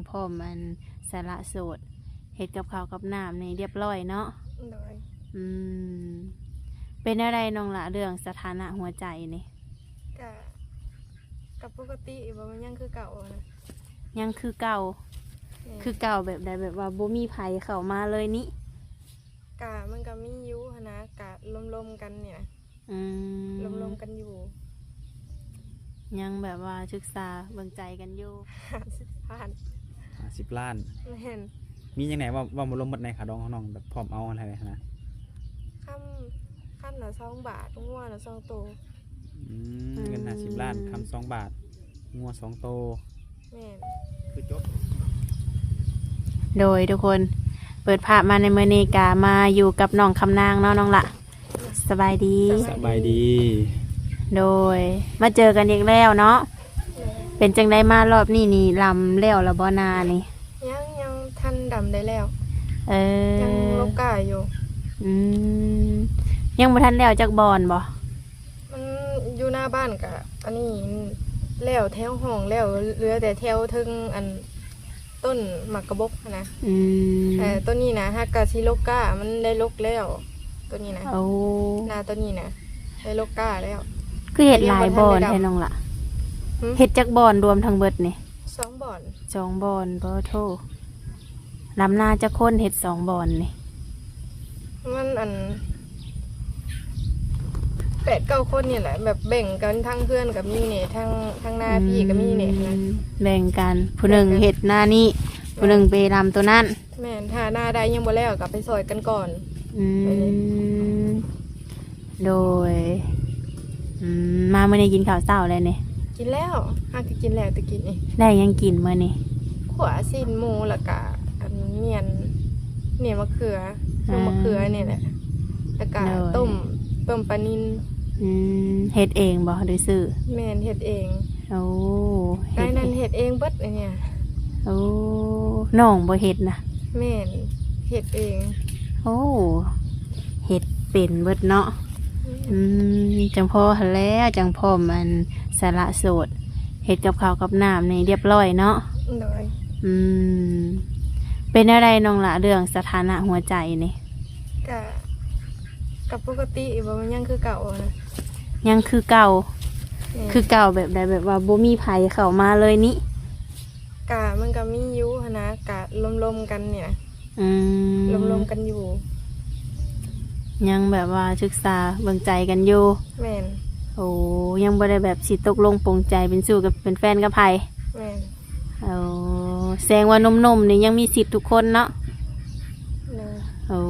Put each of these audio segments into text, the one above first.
ພ້ອມອັນສະຫຼະໂສດ ເຮັດກັບເຂົ້າກັບນ້ຳນີ້ຮຽບຮ້ອຍເນາະ? ໂດຍ. ອືມ ເປັນແນວໃດນ້ອງຫຼ້າ ເລື່ອງສະຖານະຫົວໃຈນີ້? ກະ ກະປົກກະຕິຢູ່ ບໍ່ ມັນຍັງຄືເກົ່າຫັ້ນນະ. ຍັງຄືເກົ່າ? ແມ່ນ. ຄືເກົ່າແບບໃດ? ແບບວ່າບໍ່ມີໃຜເຂົ້າມາເລີຍນີ້? ກະ ມັນກະມີຢູ່ຫັ້ນນະ ກະລົມໆກັນນີ້ນະ. ອືມ ລົມໆກັນຢູ່. ຍັງແບບວ່າສຶກສາເບິ່ງໃຈກັນຢູ່. ຫ້າສິບລ້ານ. ຫ້າສິບລ້ານ? ແມ່ນ. ມີຫຍັງແດ່? ເວົ້າ ເວົ້າມາລົມໝົດໃນຂາດອງຂອງນ້ອງ ແບບພ້ອມເອົາຫັ້ນນະ. ຄຳ ຄຳລະສອງບາດ ງົວລະສອງໂຕ. ອືມ ເງິນຫ້າສິບລ້ານ ຄຳສອງບາດ ງົວສອງໂຕ. ແມ່ນ. ຄືຈົບ. ໂດຍ ທຸກຄົນ ເປີດພາບມາໃນມື້ນີ້ກະມາຢູ່ກັບນ້ອງຄຳນາງເນາະ ນ້ອງຫຼ້າ. ສະບາຍດີ. ສະບາຍດີ. ໂດຍ ມາເຈີກັນອີກແລ້ວເນາະ. ແມ່ນ. ເປັນຈັ່ງໃດມາລອບນີ້ນີ້ ລຳແລ້ວລະບໍ່ນານີ້? ຍັງ ຍັງທັນດຳໄດ້ແລ້ວ. ເອີ ຍັງລົກກ້າຢູ່. ອືມ ຍັງບໍ່ທັນແລ້ວຈັກບ່ອນບໍ່? ມັນຢູ່ໜ້າບ້ານກະ ອັນນີ້ແລ້ວແຖວຫ້ອງແລ້ວ ເຫຼືອແຕ່ແຖວເທິງ ອັນ ຕົ້ນໝາກກະບົກຫັ້ນນະ. ອືມ ເອີ ຕົ້ນນີ້ນະ ຫາກະຊິລົກກ້າ ມັນໄດ້ລົກແລ້ວ ຕົ້ນນີ້ນະ. ໂອ້ ໜ້າຕົ້ນນີ້ນະ ໄດ້ລົກກ້າແລ້ວ. ຄືເຮັດຫຼາຍບ່ອນແທ້ນ້ອງຫຼ້າ? ຫຶ? ເຮັດຈັກບ່ອນລວມທັງເບິດນີ້? ສອງບ່ອນ. ສອງບ່ອນ. ບໍ່ໂທ້ ລຳນາຈັກຄົນເຮັດສອງບ່ອນນີ້? ປະມານອັນ ແປດເກົ້າຄົນນີ້ແຫຼະ ແບບແບ່ງກັນ ທາງເຮືອນກໍມີແດ່ ທາງ ທາງນາ ອືມ ພີ່ກໍມີແດ່ນະ ແບ່ງກັນ ຜູ້ໜຶ່ງເຮັດນານີ້ ແມ່ນ ຜູ້ໜຶ່ງໄປລຳໂຕນັ້ນ. ແມ່ນ ຖ້ານາໃດຍັງບໍ່ແລ້ວກໍໄປຊ່ອຍກັນກ່ອນ. ອືມ ໂດຍ ອືມ ມາມື້ນີ້ກິນເຂົ້າເຊົ້າແລ້ວນີ້? ກິນແລ້ວ ຫາກໍກິນແລ້ວແຕ່ກີ້ນີ້. ໄດ້ຫຍັງກິນມື້ນີ້? ຂົ້ວຊີ້ນໝູ ແລ້ວກະ ອັນ ໝ້ຽນ ໜ້ຽມະເຂືອ ສົ້ມມະເຂືອນີ້ແຫຼະ ແລ້ວກະ ໂດຍ ຕົ້ມ ຕົ້ມປານິນ. ອືມ ເຮັດເອງບໍ່ ຫຼືຊື້? ແມ່ນ ເຮັດເອງ. ໂອ້ ໃນນັ້ນເຮັດເອງເບິດອັນເນີ້ຍ. ໂອ້ ນ້ອງບໍ່ເຮັດນະ? ແມ່ນ ເຮັດເອງ. ໂອ້ ເຮັດເປັນເບິດເນາະ. ອືມ ອືມ ຈັ່ງພໍຫັ້ນແຫຼະ ຈັ່ງພ້ອມອັນສະຫຼະໂສດ ເຮັດກັບເຂົ້າກັບນ້ຳນີ້ຮຽບຮ້ອຍເນາະ. ໂດຍ. ອືມ ເປັນແນວໃດນ້ອງຫຼ້າ ເລື່ອງສະຖານະຫົວໃຈນີ້? ກະ ກະປົກກະຕິຢູ່ ບໍ່ ມັນຍັງຄືເກົ່າຫັ້ນນະ. ຍັງຄືເກົ່າ? ແມ່ນ. ຄືເກົ່າແບບໃດ? ແບບວ່າບໍ່ມີໃຜເຂົ້າມາເລີຍນີ້? ກະ ມັນກະມີຢູ່ຫັ້ນນະ ກະລົມໆກັນນີ້ນະ. ອືມ ລົມໆກັນຢູ່. ຍັງແບບວ່າສຶກສາເບິ່ງໃຈກັນຢູ່. ແມ່ນ. ໂອ້ ຍັງບໍ່ໄດ້ແບບຊິຕົກລົງປົງໃຈເປັນຊູ້ກັບ ເປັນແຟນກັບໃຜ? ແມ່ນ. ໂອ້ ແສດງວ່າໜຸ່ມໆນີ້ຍັງມີສິດທຸກຄົນເນາະ. ໂດຍ. ໂອ້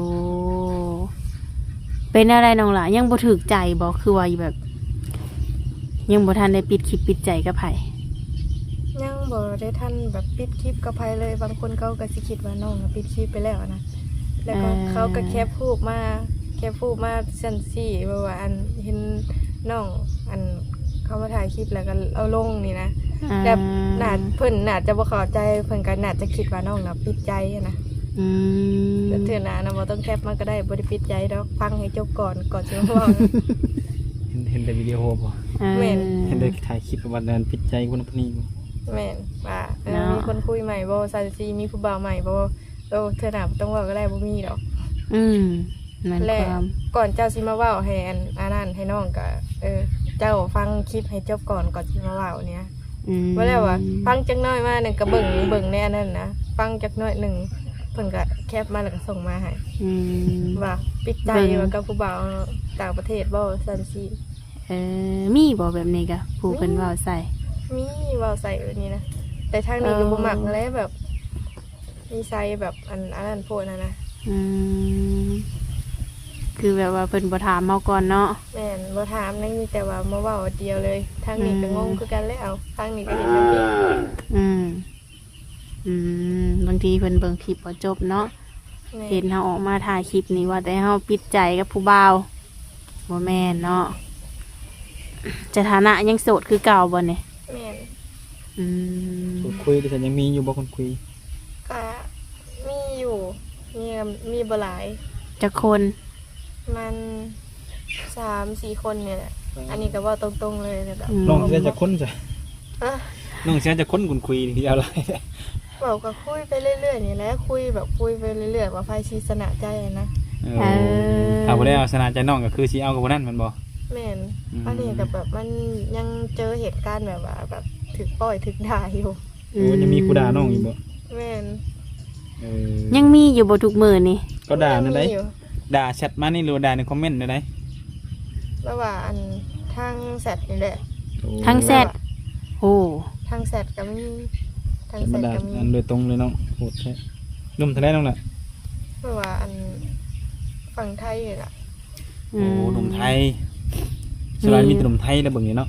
ເປັນແນວໃດນ້ອງຫຼ້າ ຍັງບໍ່ຖືກໃຈບໍ່? ຄືວ່າແບບ ຍັງບໍ່ທັນໄດ້ປິດຄລິບປິດໃຈກັບໃຜ? ຍັງບໍ່ໄດ້ທັນແບບປິດຄລິບກັບໃຜເລີຍ. ບາງຄົນເຂົາກໍຊິຄິດວ່ານ້ອງນະປິດຄລິບໄປແລ້ວນະ ແລ້ວກໍ ເອີ ເຂົາກໍແຄບຮູບມາ ແຄບຮູບມາຊັ້ນຊີ້ ແບບວ່າ ອັນ ເຫັນນ້ອງ ອັນ ເຂົາມາຖ່າຍຄລິບແລ້ວກໍເອົາລົງນີ້ນະ. ອ່າ ແບບໜ້າ ເພິ່ນໜ້າຈະບໍ່ເຂົ້າໃຈ ເພິ່ນກໍໜ້າຈະຄິດວ່ານ້ອງນະປິດໃຈຫັ້ນນະ. ອືມ ແຕ່ເທື່ອໜ້ານະບໍ່ຕ້ອງແຄບມາກໍໄດ້ ບໍ່ໄດ້ປິດໃຈດອກ ຟັງໃຫ້ຈົບກ່ອນ ກ່ອນຊິມາເວົ້າ. ເຫັນ ເຫັນແຕ່ວິດີໂອບໍ່? ເອີ ແມ່ນ ເຫັນແຕ່ຖ່າຍຄລິບວ່ານັ້ນ ປິດໃຈຄົນຄົນນີ້. ແມ່ນ ວ່າ ເອີ ເນາະ ມີຄົນຄຸຍໃໝ່ບໍ່ ຊາວສີ່ ມີຜູ້ບ່າວໃໝ່ບໍ່? ໂອ້ ເທື່ອໜ້າບໍ່ຕ້ອງເວົ້າກໍໄດ້ ບໍ່ມີດອກ. ອືມ ແມ່ນ ແລະ ຄວາມ ກ່ອນເຈົ້າຊິມາເວົ້າໃຫ້ອັນ ອັນນັ້ນໃຫ້ນ້ອງກໍ ເອີ ເຈົ້າຟັງຄລິບໃຫ້ຈົບກ່ອນ ກ່ອນຊິມາເວົ້ານີ້ນະ. ອືມ ວ່າແລ້ວວ່າ ຟັງຈັກໜ້ອຍມາ ໜຶ່ງກໍເບິ່ງ ເບິ່ງໃນອັນນັ້ນນະ ຟັງຈັກໜ້ອຍໜຶ່ງ ເພິ່ນກໍແຄບມາ ແລ້ວກໍສົ່ງມາໃຫ້. ອືມ ວ່າປິດໃຈ ເບິ່ງ ວ່າກັບຜູ້ບ່າວຕ່າງປະເທດບໍ່ ຊັ້ນຊີ້. ເອີ ມີບໍ່ແບບນີ້ກະ ຜູ້ເພິ່ນ ມີ ເວົ້າໃສ່? ມີ ເວົ້າໃສ່ແບບນີ້ນະ ແຕ່ທາງນີ້ກໍ ເອີ ບໍ່ມັກຫັ້ນແຫຼະ ແບບ ນິໄສແບບ ອັນ ອັນນັ້ນໂພດຫັ້ນນະ. ອືມ ຄືແບບວ່າເພິ່ນບໍ່ຖາມເຮົາກ່ອນເນາະ. ແມ່ນ ບໍ່ຖາມ ຍັງມີແຕ່ວ່າມາເວົ້າດຽວເລີຍ. ທາງນີ້ກໍ ອືມ ງົງຄືກັນແຫຼະ ເອົາ ທາງນີ້ກໍເຮັດຈັ່ງຊີ້. ອືມ ອືມ ບາງທີເພິ່ນເບິ່ງຄລິບບໍ່ຈົບເນາະ. ແມ່ນ ເຫັນເຮົາອອກມາຖ່າຍຄລິບນີ້ ວ່າແຕ່ເຮົາປິດໃຈກັບຜູ້ບ່າວ ບໍ່ແມ່ນເນາະ. ສະຖານະຍັງໂສດຄືເກົ່າບໍ່ນີ້? ແມ່ນ. ອືມ ຄົນຄຸຍ ຫຼື ຊັ້ນ ຍັງມີຢູ່ບໍ່ຄົນຄຸຍ? ກະມີຢູ່ ມີ ມີບໍ່ຫຼາຍ. ຈັກຄົນ? ປະມານສາມສີ່ຄົນນີ້ແຫຼະ. ອໍ ອັນນີ້ກໍເວົ້າຕົງໆເລີຍ ແລ້ວກໍ ອືມ ນ້ອງເສຍຈັກຄົນຊະ? ຮະ? ນ້ອງເສຍຈັກຄົນຄົນຄຸຍນີ້ ເອົາຫຼາຍ? ເວົ້າກໍຄຸຍໄປເລື້ອຍໆນີ້ແຫຼະ ຄຸຍແບບຄຸຍໄປເລື້ອຍໆ ວ່າໃຜຊິຊະນະໃຈຫັ້ນນະ. ເອີ ເອີ ຖ້າຜູ້ໃດເອົາຊະນະໃຈນ້ອງກໍຄືຊິເອົາກັບຜູ້ນັ້ນແມ່ນບໍ່? ແມ່ນ. ອືມ ອັນນີ້ກໍແບບມັນຍັງເຈີເຫດການແບບວ່າແບບຖືກປ້ອຍຖືກດ່າຢູ່. ໂອ້ ອືມ ຍັງມີຜູ້ດ່ານ້ອງຢູ່ບໍ່? ແມ່ນ. ເອີ ຍັງມີຢູ່ບໍ່ທຸກມື້ນີ້? ເຂົາດ່າແນວໃດ? ຍັງມີຢູ່. ດ່າແຊັດມານີ້ ຫຼືວ່າດ່າໃນຄອມເມັນແນວໃດ? ແບບວ່າອັນທາງແຊັດນີ້ແຫຼະ. ໂອ້ ທາງແຊັດ. ໂອ້ ທາງແຊັດກໍມີ ທາງແຊັດກໍມີ ອັນໂດຍຕົງເລີຍເນາະ. ໂຫດແທ້. ໜຸ່ມທາງໃດນ້ອງລະ? ແບບວ່າອັນຝັ່ງໄທນີ້ລະ. ອືມ ໂອ້ ໜຸ່ມໄທ. ສ່ວນຫຼາຍມີແຕ່ໜຸ່ມໄທແຫຼະເບິ່ງນີ້ເນາະ.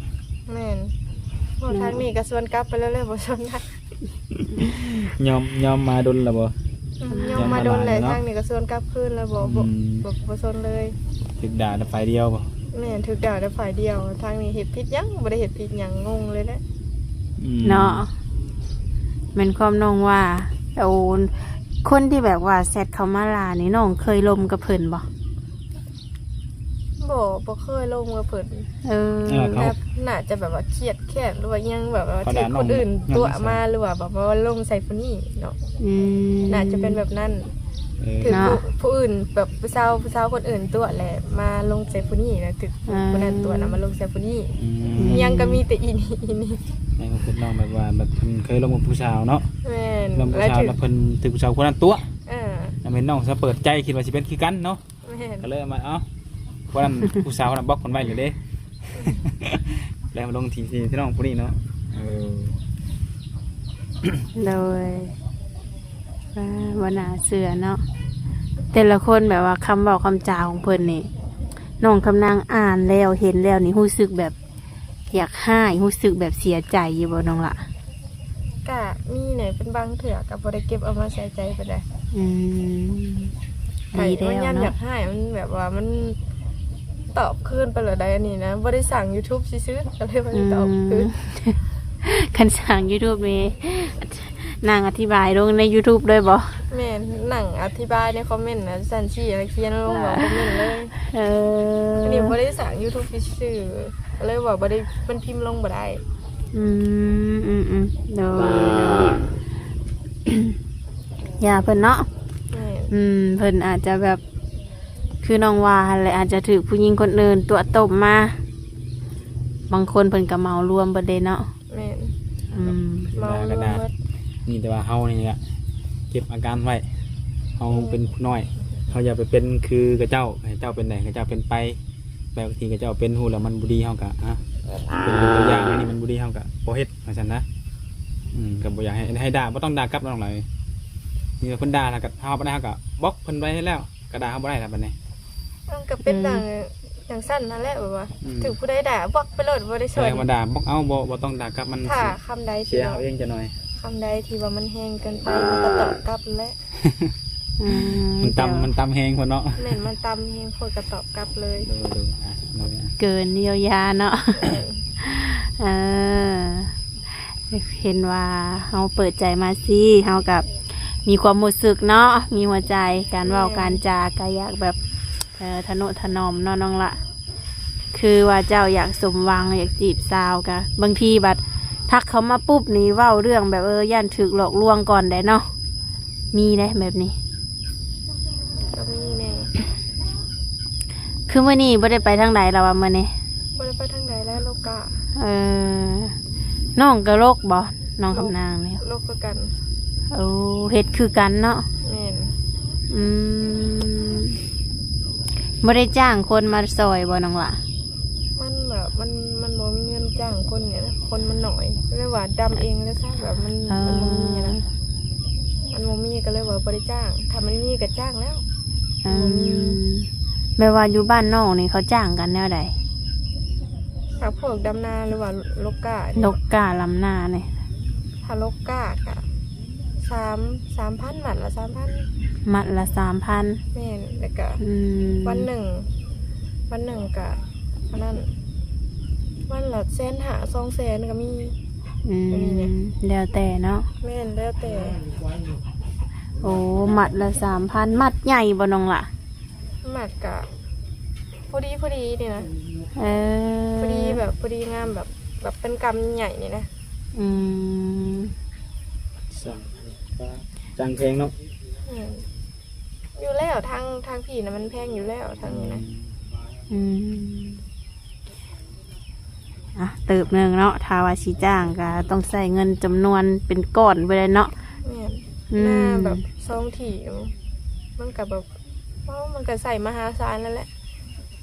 ແມ່ນ. ເວົ້າທາງນີ້ກໍຊວນກັບໄປແລ້ວແຫຼະ ບໍ່ຊວນນະ. ຍອມ ຍອມມາດົນແລ້ວບໍ່? ອືມ ຍອມມາດົນແລ້ວ. ຍອມມານານແລ້ວເນາະ. ທາງນີ້ກໍຊວນກັບຄືນແລ້ວບໍ່? ອືມ ບໍ່ ບໍ່ ບໍ່ຊົນເລີຍ. ຖືກດ່າແຕ່ຝ່າຍດຽວບໍ່? ແມ່ນ ຖືກດ່າແຕ່ຝ່າຍດຽວ. ທາງນີ້ເຮັດຜິດຫຍັງ? ບໍ່ໄດ້ເຮັດຜິດຫຍັງ. ງົງເລີຍແຫຼະ. ອືມ ເນາະ. ແມ່ນຄວາມນ້ອງວ່າ. ໂອ້ ຄົນທີ່ແບບວ່າແຊັດເຂົ້າມາຫຼ້ານີ້ ນ້ອງເຄີຍລົມກັບເພິ່ນບໍ່? ບໍ່ ບໍ່ເຄີຍລົມກັບເພິ່ນ. ເອີ ເອີ ເຂົາ ແບບໜ້າຈະແບບວ່າຄຽດແຄ້ນ ຫຼືວ່າຫຍັງ ແບບວ່າຖືກຄົນອື່ນຕົວະມາ ຫຼືວ່າແບບວ່າລົມໃສ່ຜູ້ນີ້ເນາະ. ອືມ ໜ້າຈະເປັນແບບນັ້ນ. ເອີ ຖືກ ເນາະ ຜູ້ ຜູ້ອື່ນ ແບບຜູ້ສາວ ຜູ້ສາວຄົນອື່ນຕົວະ ແລ້ວມາລົງໃສ່ຜູ້ນີ້ ແລ້ວຖືກ ເອີ ຜູ້ນັ້ນຕົວະ ແລ້ວມາລົງໃສ່ຜູ້ນີ້. ອືມ ຫຍັງກໍມີແຕ່ອີນີ້ ອີນີ້. ໃນຄວາມຄິດນ້ອງແບບວ່າ ແບບເພິ່ນເຄີຍລົມກັບຜູ້ສາວເນາະ. ແມ່ນ. ລົມກັບຜູ້ສາວ ແລ້ວຖືກ ແລ້ວເພິ່ນຖືກຜູ້ສາວຄົນນັ້ນຕົວະ. ເອີ ແລ້ວແມ່ນນ້ອງສະເປີດໃຈ ຄິດວ່າຊິເປັນຄືກັນເນາະ. ແມ່ນ. ກໍເລີຍມາ ເອົ້າ ຜູ້ນັ້ນ ຜູ້ສາວນັ້ນບລັອກເພິ່ນໄວ້ແລ້ວເດ້. ແລ້ວມາລົງທີ່ ທີ່ ທີ່ນ້ອງຜູ້ນີ້ເນາະ. ເອີ ໂດຍ. ອ່າ ບໍ່ໜ້າເຊື່ອເນາະ ແຕ່ລະຄົນ ແບບວ່າຄຳເວົ້າຄຳຈາຂອງເພິ່ນນີ້ ນ້ອງຄຳນາງອ່ານແລ້ວ ເຫັນແລ້ວນີ້ ຮູ້ສຶກແບບ ຢາກຮ້າຍ ຮູ້ສຶກແບບເສຍໃຈຢູ່ບໍ່ນ້ອງລະ? ກະມີແດ່ ເປັນບາງເທື່ອກະບໍ່ໄດ້ເກັບເອົາມາໃສ່ໃຈປານໃດ. ອືມ ດີແລ້ວເນາະ. ຍາມຢາກຮ້າຍ ມັນແບບວ່າມັນຕອບຄືນໄປໂລດໃດ໋ ອັນນີ້ນະ ບໍ່ໄດ້ສ້າງຢູທູບຊື່ໆ ກໍເລີຍບໍ່ໄດ້ຕອບຄືນ. ອືມ ຄັນສ້າງຢູທູບນີ້ ນັ່ງອະທິບາຍລົງໃນຢູທູບເລີຍບໍ່? ແມ່ນ ນັ່ງອະທິບາຍໃນຄອມເມັນນະ ຊັ້ນຊີ້ ແລ້ວຂຽນລົງເວົ້າຄອມເມັນເລີຍ. ເອີ ອັນນີ້ບໍ່ໄດ້ສ້າງຢູທູບຊື່ໆ ກໍເລີຍວ່າບໍ່ໄດ້ ມັນພິມລົງບໍ່ໄດ້. ອືມ ອືມໆ ໂດຍ ຢ່າເພິ່ນເນາະ. ແມ່ນ. ອືມ ເພິ່ນອາດຈະແບບ ຄືນ້ອງວ່າຫັ້ນແຫຼະ ອາດຈະຖືກຜູ້ຍິງຄົນອື່ນຕົວະຕົ້ມມາ ບາງຄົນເພິ່ນກໍເໝົາລວມເບິດເດ້ເນາະ. ແມ່ນ. ອືມ ເໝົາລວມເບິດ. ມີແຕ່ວ່າເຮົານີ້ລະເກັບອາການໄວ້ ເຮົາເປັນຜູ້ນ້ອຍ ເຮົາຢ່າໄປເປັນຄືເຂົາເຈົ້າ ໃຫ້ເຈົ້າເປັນໃດ ເຂົາເຈົ້າເປັນໄປ ແບບທີ່ເຂົາເຈົ້າເປັນ ຮູ້ແລ້ວມັນບໍ່ດີ ເຮົາກໍ ອະ ເປັນຕົວຢ່າງ ອັນນີ້ມັນບໍ່ດີ ເຮົາກໍບໍ່ເຮັດ ວ່າຊັ້ນນະ. ອືມ ກໍບໍ່ຢາກໃຫ້ ໃຫ້ດ່າ ບໍ່ຕ້ອງດ່າກັບນ້ອງຫຼາຍ. ນີ້ເພິ່ນດ່າແລ້ວກໍ ເຮົາບໍ່ໄດ້ ເຮົາກໍບລັອກເພິ່ນໄວ້ໃຫ້ແລ້ວ ກໍດ່າເຮົາບໍ່ໄດ້ລະບັດນີ້. ມັນກໍເປັນ ອືມ ຈັ່ງ ຈັ່ງຊັ້ນຫັ້ນແຫຼະ ແບບວ່າ ອືມ ຖືກຜູ້ໃດດ່າບລັອກໄປໂລດ ບໍ່ໄດ້ສົນ. ເອີ ມາດ່າບລັອກເອົາ ບໍ່ ບໍ່ຕ້ອງດ່າກັບ ມັນ ຖ້າ ຊິ ຄຳໃດ ເສຍເຮົາເອງຈັກໜ້ອຍ. ຄຳໃດທີ່ວ່າມັນແຮງເກີນໄປ ມັນກໍຕອບກັບແຫຼະ. ອືມ ມັນຕຳ ເຈົ້າ ມັນຕຳແຮງເພິ່ນເນາະ. ແມ່ນ ມັນຕຳແຮງໂພດກໍຕອບກັບເລີຍ. ໂດຍ ໂດຍ ອະ ໂດຍ ອະ ເກີນຢຽວຢາເນາະ. ເອີ ເອີ ເຫັນວ່າເຮົາເປີດໃຈມາຊີ້ ເຮົາກໍມີຄວາມຮູ້ສຶກເນາະ ມີຫົວໃຈ ການເວົ້າ ແມ່ນ ການຈາກໍຢາກແບບ ເອີ ທະນຸຖະໜອມເນາະນ້ອງລະ. ຄືວ່າເຈົ້າຢາກສົມຫວັງ ຢາກຈີບສາວກະ ບາງທີບັດທັກເຂົ້າມາປຸບນີ້ ເວົ້າເລື່ອງແບບ ເອີ ຢ້ານຖືກຫຼອກລວງກ່ອນໄດ໋ເນາະ. ມີເດ້ແບບນີ້ ກໍມີແດ່. ຄືມື້ນີ້ບໍ່ໄດ້ໄປທາງໃດລະວະ ມື້ນີ້? ບໍ່ໄດ້ໄປທາງໃດແລ້ວ ໂລກະ. ເອີ ນ້ອງກໍລົກບໍ່ ນ້ອງຄຳນາງນີ້? ລົກຄືກັນ. ໂອ້ ເຮັດຄືກັນເນາະ. ແມ່ນ. ອືມ ບໍ່ໄດ້ຈ້າງຄົນມາຊ່ອຍບໍ່ນ້ອງຫຼ້າ? ມັນແບບ ມັນ ມັນບໍ່ມີເງິນຈ້າງຄົນນີ້ນະ ຄົນມັນໜ້ອຍ ກໍເລີຍວ່າດຳເອງເລີຍຊະ ແບບມັນ ເອີ ມັນບໍ່ມີນະ ມັນບໍ່ມີ ກໍເລີຍວ່າບໍ່ໄດ້ຈ້າງ. ຖ້າມັນມີກໍຈ້າງແລ້ວ. ອືມ ມັນບໍ່ມີ. ແມ່ນວ່າຢູ່ບ້ານນ້ອງນີ້ເຂົາຈ້າງກັນແນວໃດ? ຫາພວກດຳນາ ຫຼືວ່າລົກກ້ານີ້. ລົກກ້າລຳນານີ້ ຖ້າລົກກ້າກະສາມ ສາມພັນ ມັດລະສາມພັນ. ມັດລະສາມພັນ. ແມ່ນ. ແລ້ວກະ ອືມ ວັນໜຶ່ງ ວັນໜຶ່ງກະອັນນັ້ນ ວັນລະແສນຫ້າ ສອງແສນກໍມີ. ອືມ ແລ້ວແຕ່ເນາະ. ແມ່ນ ແລ້ວແຕ່. ໂອ້ ມັດລະສາມພັນ ມັດໃຫຍ່ບໍ່ນ້ອງຫຼ້າ? ມັດກະພໍດີ ພໍດີນີ້ນະ. ເອີ ພໍດີແບບ ພໍດີງາມ ແບບ ແບບເປັນກຳໃຫຍ່ນີ້ນະ. ອືມ ສາມ ຈ້າງແພງເນາະ. ແມ່ນ ຢູ່ແລ້ວ ທາງ ທາງພີ້ນະມັນແພງຢູ່ແລ້ວ ທາງນີ້ນະ. ອືມ ອ່ະ ເຕີບໜຶ່ງເນາະ ຖ້າວ່າຊິຈ້າງກໍຕ້ອງໃຊ້ເງິນຈຳນວນເປັນກ້ອນໄປເລີຍເນາະ. ແມ່ນ ອືມ ໜ້າແບບສອງທີ່ ມັນກໍແບບ ເອົ້າ ມັນກໍໃຊ້ມະຫາສານນັ້ນແຫຼະ.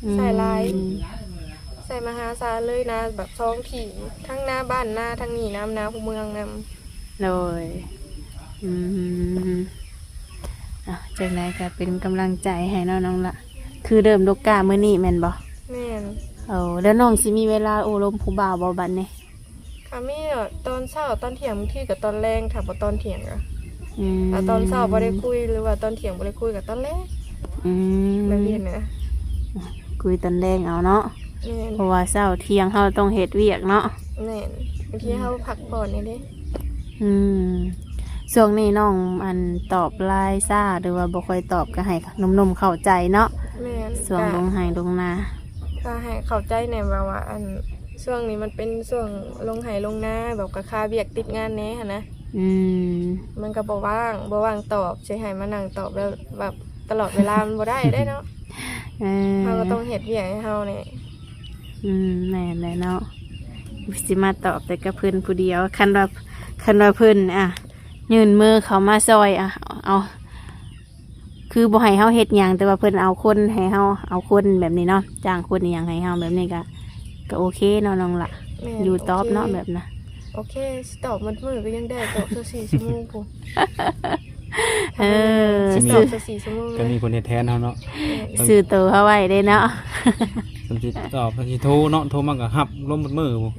ອືມ ໃຊ້ຫຼາຍ ໃຊ້ມະຫາສານເລີຍນະ ແບບສອງທີ່ ທັງນາບ້ານ ນາທາງນີ້ນຳ ນາຜູ້ເມືອງນຳ. ໂດຍ ອືມ ອ່ະ ຈັ່ງໃດກໍເປັນກຳລັງໃຈໃຫ້ເນາະນ້ອງລະ. ຄືເລີ່ມລົກກ້າມື້ນີ້ແມ່ນບໍ່? ແມ່ນ. ໂອ້ ແລ້ວນ້ອງຊິມີເວລາໂອ້ລົມຜູ້ບ່າວບໍ່ບັດນີ້? ກໍມີແຫຼະ ຕອນເຊົ້າ ຕອນທ່ຽງ ບາງທີກໍຕອນແລງ ຖ້າບໍ່ຕອນທ່ຽງກໍ ອືມ ຖ້າຕອນເຊົ້າບໍ່ໄດ້ຄຸຍ ຫຼືວ່າຕອນທ່ຽງບໍ່ໄດ້ຄຸຍກໍຕອນແລງ. ອືມ ແບບນີ້ນະ ຄຸຍຕອນແລງເອົາເນາະ. ແມ່ນ ເພາະວ່າເຊົ້າທ່ຽງເຮົາຕ້ອງເຮັດວຽກເນາະ. ແມ່ນ ບາງທີເຮົາ ອືມ ພັກຜ່ອນນີ້ເດ້. ອືມ ຊ່ວງນີ້ນ້ອງ ອັນ ຕອບ LINE ຊ້າ ຫຼືວ່າບໍ່ຄ່ອຍຕອບ ກໍໃຫ້ໜຸ່ມໆເຂົ້າໃຈເນາະ. ແມ່ນ ຊ່ວງ ກະ ລົງໄຮ່ລົງນາ ກໍໃຫ້ເຂົ້າໃຈແດ່ ແບບວ່າ ອັນ ຊ່ວງນີ້ມັນເປັນຊ່ວງລົງໄຮ່ລົງນາ ແບບກໍຄາວຽກຕິດງານແດ່ຫັ້ນນະ. ອືມ ມັນກໍບໍ່ວ່າງ ບໍ່ວ່າງຕອບ ຊິໃຫ້ມານັ່ງຕອບແບບ ແບບຕະຫຼອດເວລາມັນບໍ່ໄດ້ເດ້ເນາະ. ເອີ ເຮົາກໍຕ້ອງເຮັດວຽກໃຫ້ເຮົາແດ່. ອືມ ແມ່ນແຫຼະເນາະ ຊິມາຕອບແຕ່ກັບເພິ່ນຜູ້ດຽວ. ຄັນວ່າ ຄັນວ່າເພິ່ນ ອ່ະ ຍື່ນມືເຂົ້າມາຊ່ອຍ ອ່ະ ເອົາ ຄືບໍ່ໃຫ້ເຮົາເຮັດຫຍັງ ແຕ່ວ່າເພິ່ນເອົາຄົນໃຫ້ເຮົາ ເອົາຄົນແບບນີ້ເນາະ ຈ້າງຄົນອີ່ຫຍັງໃຫ້ເຮົາແບບນີ້ ກະ ກະໂອເຄເນາະນ້ອງລະ. ແມ່ນ ຢູ່ຕອບເນາະ ໂອເຄ ແບບນະ. ໂອເຄ ຊິຕອບໝົດມື້ກໍຍັງໄດ້ ຕອບຊາວສີ່ຊົ່ວໂມງພຸ້ນ. ເອີ ຊິຕອບຊາວສີ່ຊົ່ວໂມງ ກໍມີຄົນເຮັດແທນເຮົາເນາະ. ແມ່ນ ຊື້ໂຕເຮົາໄວ້ເດ້ເນາະ. ຄັນຊິຕອບ ຄັນຊິໂທເນາະ ໂທມາກໍຮັບລົມໝົດມື້ພຸ້ນ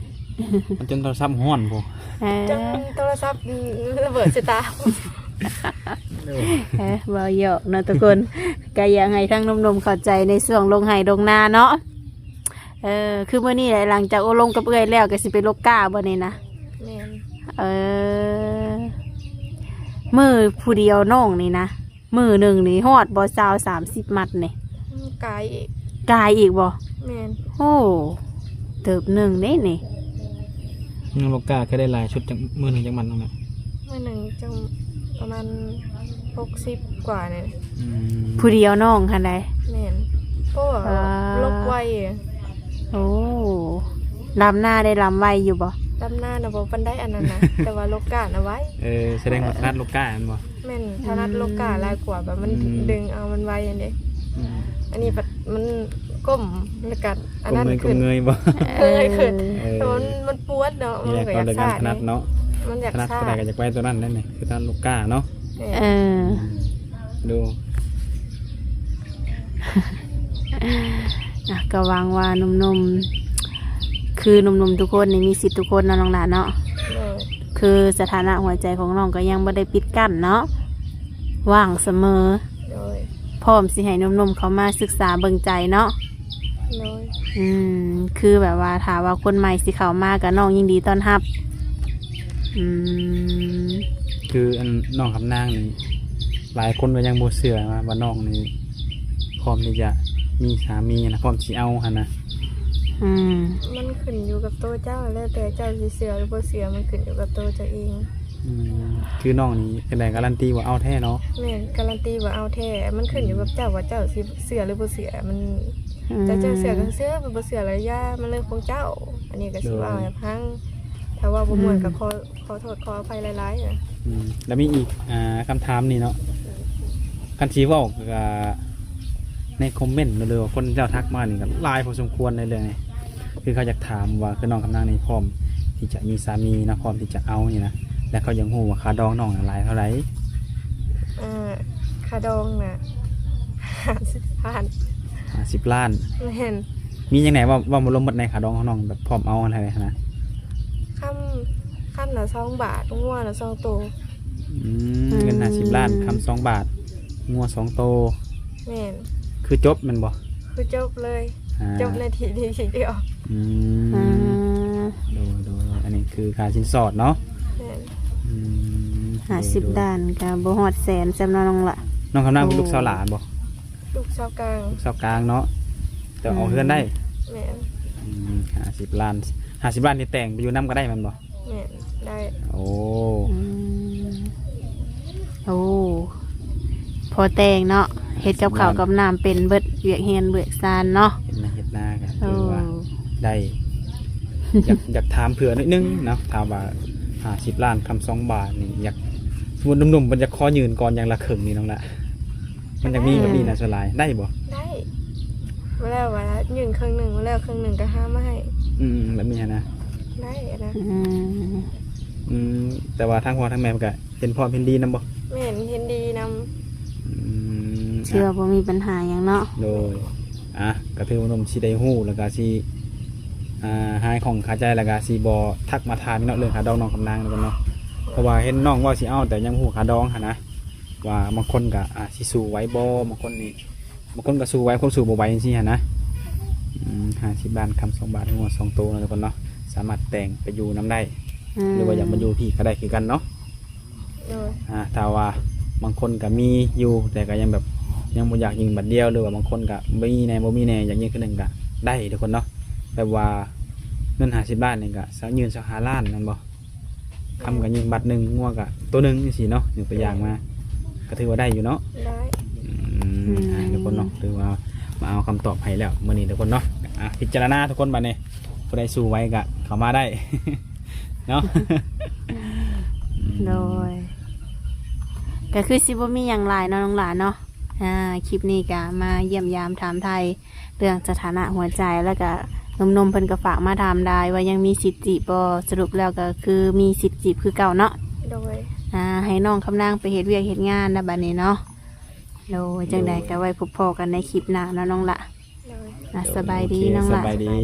ມັນຈົນໂທລະສັບຮ້ອນພຸ້ນ. ເອີ ຈົນໂທລະສັບລະເບີດໃສ່ຕາ. ເອີ ເວົ້າຫຍອກເນາະທຸກຄົນ ກໍຢາກໃຫ້ທາງໜຸ່ມໆເຂົ້າໃຈໃນຊ່ວງລົງໄຮ່ລົງນາເນາະ. ເອີ ຄືມື້ນີ້ແຫຼະ ຫຼັງຈາກໂອ້ລົມກັບເອື້ອຍແລ້ວ ກໍຊິໄປລົກກ້າບໍ່ນີ້ນະ? ແມ່ນ. ເອີ ມື້ຜູ້ດຽວນ້ອງນີ້ນະ ມື້ໜຶ່ງນີ້ຮອດບໍ່ ຊາວ ສາມສິບມັດນີ້? ອືມ ກາຍອີກ. ກາຍອີກບໍ່? ແມ່ນ. ໂອ້ ເຕີບໜຶ່ງເດ້ນີ້. ຍັງລູກຄ້າເຄີຍໄດ້ຫຼາຍສຸດຈັກມື້ໜຶ່ງຈັກມັດນ້ອງແມ່? ມື້ໜຶ່ງຈັກປະມານຫົກສິບກວ່ານີ້. ອືມ ຜູ້ດຽວນ້ອງຫັ້ນໃດ? ແມ່ນ. ເພາະວ່າ ອ່າ ລົກໄວ. ໂອ້ ລຳນາໄດ້ລຳໄວຢູ່ບໍ່? ລຳນານະບໍ່ປານໃດອັນນັ້ນນະ ແຕ່ວ່າລົກກ້ານະໄວ. ເອີ ສະແດງວ່າຖະໜັດລົກກ້າແມ່ນບໍ່? ແມ່ນ ຖະໜັດ ອືມ ລົກກ້າຫຼາຍກວ່າ ແບບມັນ ອືມ ດຶງເອົາມັນໄວຫັ້ນເດ້. ອືມ ອັນນີ້ພັດມັນກົ້ມ ແລ້ວກໍອັນນັ້ນ ກົ້ມເງີຍ ຂຶ້ນ ກົ້ມເງີຍບໍ່? ເອີ ເງີຍຂຶ້ນ. ເອີ ແຕ່ວ່າມັນ ມັນປວດເນາະ. ນີ້ແຫຼະ ມັນກໍຢາກຊ້າ ຄວາມໃດກໍຖະໜັດເນາະ. ມັນຢາກ ຖະໜັດ ຊ້າ ຕົວໃດກໍຢາກໄວຕົວນັ້ນແຫຼະນີ້ ຄືຖະໜັດລູກຄ້າເນາະ. ເອີ ອືມ ດູ ອ່ະ ກໍຫວັງວ່າໜຸ່ມໆ ຄືໜຸ່ມໆທຸກຄົນນີ້ມີສິດທຸກຄົນເນາະ ນ້ອງຫຼ້າເນາະ. ໂດຍ ຄືສະຖານະຫົວໃຈຂອງນ້ອງກໍຍັງບໍ່ໄດ້ປິດກັ້ນເນາະ ວ່າງສະເໝີ. ໂດຍ ພ້ອມຊິໃຫ້ໜຸ່ມໆເຂົ້າມາສຶກສາເບິ່ງໃຈເນາະ. ໂດຍ ອືມ ຄືແບບວ່າຖ້າວ່າຄົນໃໝ່ຊິເຂົ້າມາກໍນ້ອງຍິນດີຕ້ອນຮັບ. ອືມ ຄືອັນນ້ອງຄຳນາງນີ້ ຫຼາຍຄົນກໍຍັງບໍ່ເຊື່ອວ່າ ວ່ານ້ອງນີ້ພ້ອມທີ່ຈະມີສາມີນະ ພ້ອມຊິເອົາຫັ້ນນະ. ອືມ ມັນຂຶ້ນຢູ່ກັບໂຕເຈົ້າ ແລ້ວແຕ່ເຈົ້າຊິເຊື່ອຫຼືບໍ່ເຊື່ອ ມັນຂຶ້ນຢູ່ກັບໂຕເຈົ້າເອງ. ອືມ ຄືນ້ອງນີ້ຈັ່ງໃດກາລັນຕີວ່າເອົາແທ້ເນາະ? ແມ່ນ ກາລັນຕີວ່າເອົາແທ້ ມັນຂຶ້ນຢູ່ກັບເຈົ້າວ່າເຈົ້າຊິເຊື່ອຫຼືບໍ່ເຊື່ອ ມັນ ອືມ ເຈົ້າ ເຈົ້າເຊື່ອກໍເຊື່ອ ບໍ່ເຊື່ອກໍຢ່າ ມັນເລື່ອງຂອງເຈົ້າ. ອັນນີ້ກໍຊິເວົ້າໃຫ້ຟັງ ໂດຍ ຖ້າເວົ້າບໍ່ມ່ວນ ອືມ ກໍຂໍ ຂໍໂທດຂໍອະໄພຫຼາຍໆນະ. ອືມ ແລ້ວມີອີກ ອ່າ ຄຳຖາມນີ້ເນາະ ຄັນຊິເວົ້າກໍ ໃນຄອມເມັນ ຫຼືວ່າຄົນເຈົ້າທັກມານີ້ກໍຫຼາຍພໍສົມຄວນໃນເລື່ອງນີ້ ຄືເຂົາຢາກຖາມວ່າ ຄືນ້ອງຄຳນາງນີ້ພ້ອມທີ່ຈະມີສາມີນະ ພ້ອມທີ່ຈະເອົານີ້ນະ ແລະເຂົາຢາກຮູ້ວ່າຄ່າດອງນ້ອງນະຫຼາຍເທົ່າໃດ? ເອີ ຄ່າດອງນະ ຫ້າສິບລ້ານ. ຫ້າສິບລ້ານ? ແມ່ນ. ມີຫຍັງແດ່ ເວົ້າ ເວົ້າມາລົມໝົດໃນຄ່າດອງຂອງນ້ອງ ແບບພ້ອມເອົາເທົ່າໃດຫັ້ນນະ? ຄຳ ຄຳລະສອງບາດ ງົວລະສອງໂຕ. ອືມ ອືມ ເງິນຫ້າສິບລ້ານ ຄຳສອງບາດ ງົວສອງໂຕ. ແມ່ນ. ຄືຈົບແມ່ນບໍ່? ຄືຈົບເລີຍ. ອ່າ ຈົບໃນທີ່ນີ້ທີດຽວ. ອືມ ອ່າ ໂດຍ ໂດຍ ອັນນີ້ຄືຄ່າສິນສອດເນາະ. ແມ່ນ. ອືມ ຫ້າສິບລ້ານກໍບໍ່ຮອດແສນຊ້ຳເນາະນ້ອງລະ. ນ້ອງຄຳນາງເປັນລູກສາວຫຼ້າບໍ່? ລູກສາວກາງ. ລູກສາວກາງເນາະ ແຕ່ອອກເຮືອນໄດ້. ອືມ ແມ່ນ. ອືມ ຫ້າສິບລ້ານ ຫ້າສິບລ້ານນີ້ແຕ່ງໄປຢູ່ນຳກໍໄດ້ແມ່ນບໍ່? ແມ່ນ ໄດ້. ໂອ້ ອືມ ໂອ້ ພໍແຕ່ງເນາະ ເຮັດກັບເຂົ້າກັບນ້ຳເປັນເບິດ ວຽກເຮືອນວຽກຊານເນາະ ເຮັດນາເຮັດນາກໍ ໂອ້ ຖືວ່າໄດ້ ຢາກ ຢາກຖາມເຜື່ອໜ້ອຍໜຶ່ງເນາະ ຖາມວ່າຫ້າສິບລ້ານຄຳສອງບາດນີ້ ຢາກ ສົມມຸດໜຸ່ມໆ ເພິ່ນຢາກຂໍຍື່ນກ່ອນຢ່າງລະເຄິ່ງນີ້ ນ້ອງລະ ມັນຢາກມີແບບນີ້ນະ ສ່ວນຫຼາຍໄດ້ບໍ່? ໄດ້ ບໍ່ແລ້ວວ່າຍື່ນເຄິ່ງໜຶ່ງ ບໍ່ແລ້ວເຄິ່ງໜຶ່ງກໍຫາມາໃຫ້ ອືມ ແບບນີ້ຫັ້ນນະ ໄດ້ນະ ອືມ ອືມ ແຕ່ວ່າທາງພໍ່ທາງແມ່ເພິ່ນກໍເຫັນພ້ອມເຫັນດີນຳບໍ່? ແມ່ນ ເຫັນດີນຳ ອືມ ເຊື່ອບໍ່ມີບັນຫາຫຍັງເນາະ ໂດຍ ອ່ະ ກໍຖືວ່າໜຸ່ມຊິໄດ້ຮູ້ ແລ້ວກໍຊິ ອ່າ ຫາຍຂ້ອງຄາໃຈ ແລ້ວກໍຊິບໍ່ທັກມາຖາມອີກເນາະ ເລື່ອງຄ່າດອງນ້ອງຄຳນາງເນາະ ເນາະ ເພາະວ່າເຫັນນ້ອງເວົ້າຊິເອົາ ແຕ່ຍັງບໍ່ຮູ້ຄ່າດອງຫັ້ນນະ ວ່າບາງຄົນກໍ ອ່າ ຊິສູ້ໄຫວບໍ່ ບາງຄົນນີ້ ບາງຄົນກໍສູ້ໄຫວ ບາງຄົນສູ້ບໍ່ໄຫວຈັ່ງຊີ້ຫັ້ນນະ ອືມ ຫ້າສິບລ້ານຄຳສອງບາດ ງົວສອງໂຕເນາະ ທຸກຄົນເນາະ ສາມາດແຕ່ງໄປຢູ່ນຳໄດ້ ອືມ ຫຼືວ່າຢາກມາຢູ່ພີ້ກໍໄດ້ຄືກັນເນາະ ໂດຍ ອ່າ ຖ້າວ່າບາງຄົນກໍມີຢູ່ ແຕ່ກໍຍັງແບບ ຍັງບໍ່ຢາກຍື່ນບາດດຽວ ຫຼືວ່າບາງຄົນກໍມີແດ່ບໍ່ມີແດ່ ຢາກຍື່ນເທື່ອໜຶ່ງກໍໄດ້ ທຸກຄົນເນາະ ແບບວ່າເງິນຫ້າສິບລ້ານນີ້ກໍຊະ ຍື່ນຊາວຫ້າລ້ານແມ່ນບໍ່? ຄຳກໍຍື່ນບາດໜຶ່ງ ງົວກໍໂຕໜຶ່ງຈັ່ງຊີ້ເນາະ ຍົກຕົວຢ່າງມາ ກໍຖືວ່າໄດ້ຢູ່ເນາະ ໄດ້ ອືມ ອືມ ອ່າ ທຸກຄົນເນາະ ຖືວ່າມາເອົາຄຳຕອບໃຫ້ແລ້ວມື້ນີ້ ທຸກຄົນເນາະ ອ່າ ພິຈາລະນາທຸກຄົນ ບາດນີ້ຜູ້ໃດສູ້ໄຫວກໍເຂົ້າມາໄດ້ເນາະ ອືມ ໂດຍ ກໍຄືຊິບໍ່ມີຫຍັງຫຼາຍເນາະ ນ້ອງຫຼ້າເນາະ ອ່າ ຄລິບນີ້ກໍມາຢ້ຽມຢາມຖາມໄຖ່ ເລື່ອງສະຖານະຫົວໃຈ ແລ້ວກະໜຸ່ມໆເພິ່ນກໍຝາກມາຖາມໄດ້ວ່າຍັງມີສິດຈີບບໍ່? ສະຫຼຸບແລ້ວກໍຄືມີສິດຈີບຄືເກົ່າເນາະ? ໂດຍ ອ່າ ໃຫ້ນ້ອງຄຳນາງໄປເຮັດວຽກເຮັດງານແລ້ວບັດນີ້ເນາະ? ໂດຍ ຈັ່ງໃດກໍໄວ້ພົບພໍ້ກັນໃນຄລິບໜ້າເນາະນ້ອງຫຼ້າ? ໂດຍ ອ່າ ສະບາຍດີ ໂດຍ ໂອເຄ ນ້ອງຫຼ້າ ສະບາຍດີ.